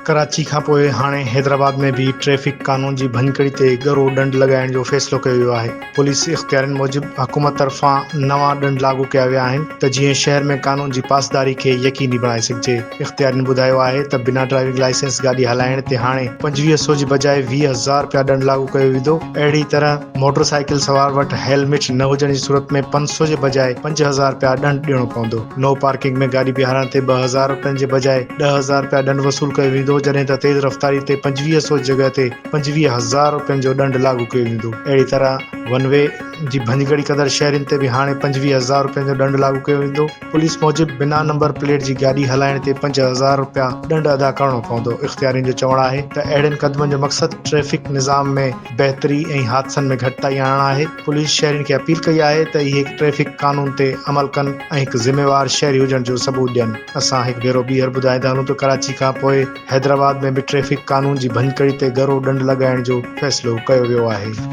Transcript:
ڪراچي کانپوء هاڻي حيدرآباد ۾ به ٽريفڪ قانون جي ڀڃڪڙي تي ڳرو ڏنڊ لڳائڻ جو فيصلو ڪيو ويو آهي. پوليس اختيارين موجب حڪومت طرفان نوان ڏنڊ لاڳو ڪيا ويا آهن ته جيئن شهر ۾ قانون جي پاسداري کي يقيني بڻائي سگهجي. اختيارين ٻڌايو آهي ته بنا ڊرائيونگ لائسنس گاڏي هلائڻ تي هاڻي 25 سو جي بجاء 20 هزار رپيا ڏنڊ لاڳو ڪيو ويندو. اهڙي طرح موٽر سائيڪل سوار وٽ هيلمٽ نه هجڻ جي صورت ۾ 500 جي بجاء 5000 رپيا ڏنڊ ڏيڻو پوندو. نو پارڪنگ ۾ گاڏي بيهارڻ تي 2000 رپين جي بجاء 10,000 رپيا ڏنڊ وصول ڪيو ويندو، جڏهن ته تيز رفتاري تي 25 سو جڳهه تي 25,000 رپين جو ڏنڊ لاڳو ڪيو ويندو. اهڙي طرح ون وي جي ڀڃڪڙي ڪندڙ شهرين تي به هاڻي 25,000 رپين جو ڏنڊ لاڳو ڪيو ويندو. پوليس موجب بنا نمبر پليٽ جي گاڏي هلائڻ تي 5000 رپيا ڏنڊ ادا ڪرڻو پوندو. اختيارين جو چوڻ آهي ته اهڙين قدمن جو مقصد ٽريفڪ نظام ۾ بهتري ۽ حادثن ۾ گهٽتائي آڻڻ آهي. پوليس شهرين کي اپيل ڪئي آهي ته اهي ٽريفڪ قانون تي عمل ڪن ۽ هڪ ذميوار شهري هجڻ جو ثبوت ڏين. اسان هڪ ڀيرو ٻيهر ٻڌائيندا هلون ته ڪراچي کان پوء حيدرآباد ۾ به ٽريفڪ قانون جي ڀڃڪڙي تي ڳرو ڏنڊ لڳائڻ جو فيصلو ڪيو ويو آهي.